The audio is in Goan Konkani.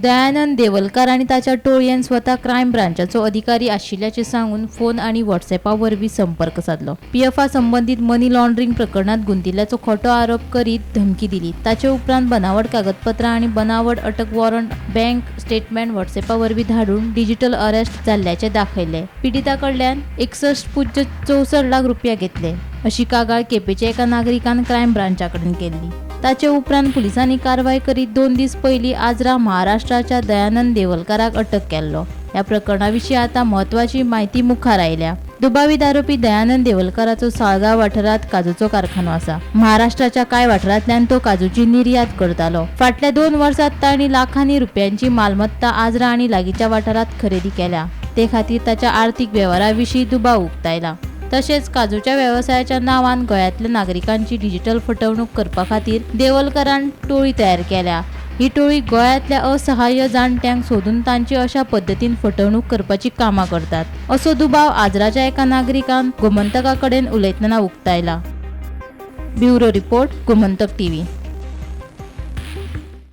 दयानंद देवलकार आनी ताच्या टोळयेन स्वता क्रायम ब्रांचाचो अधिकारी आशिल्ल्याचें सांगून फोन आनी व्हॉट्सॅपा वरवीं संपर्क सादलो. पीएफा संबंदीत मनी लॉन्ड्रिंग प्रकरणांत गुंतिल्ल्याचो खोटो आरोप करीत धमकी दिली. ताचे उपरांत बनावट कागदपत्रां आनी बनावट अटक वॉरंट, बँक स्टेटमेंट व्हॉट्सॅपा वरवीं धाडून डिजिटल अरेस्ट जाल्ल्याचें दाखयलें. पिडिता कडल्यान 61.64 लाख रुपया घेतले अशी कागाळ केपेंच्या एका नागरिकान क्रायम ब्रांचा कडेन केल्ली. ताचे उपरांत पुलिसांनी कारवाय करीत 2 दीस पयलीं आजरा महाराष्ट्राच्या दयानंद देवलकाराक अटक केल्लो. ह्या प्रकरणा विशीं आतां म्हत्वाची म्हायती मुखार आयल्या. दुबावीत आरोपी दयानंद देवलकाराचो साळगांव वाठारांत काजूचो कारखानो आसा. महाराष्ट्राच्या कांय वाठारांतल्यान तो काजूची निर्यात करतालो. फाटल्या 2 वर्सांत तांणी लाखांनी रुपयांची मालमत्ता आजरा आनी लागींच्या वाठारांत खरेदी केल्या. ते खातीर ताच्या आर्थिक वेव्हारा विशीं दुबाव उक्तायला. तशेंच काजूच्या वेवसायाच्या नांवान गोंयांतल्या नागरिकांची डिजिटल फटवणूक करपा खातीर देवलकारान टोळी तयार केल्या. ही टोळी गोंयांतल्या असहाय्य जाणट्यांक सोदून तांची अशा पद्दतीन फटवणूक करपाची कामां करतात असो दुबाव आजराच्या एका नागरिकान गोमंतका कडेन उलयतना उक्तायला. Bureau report, Gomantak TV.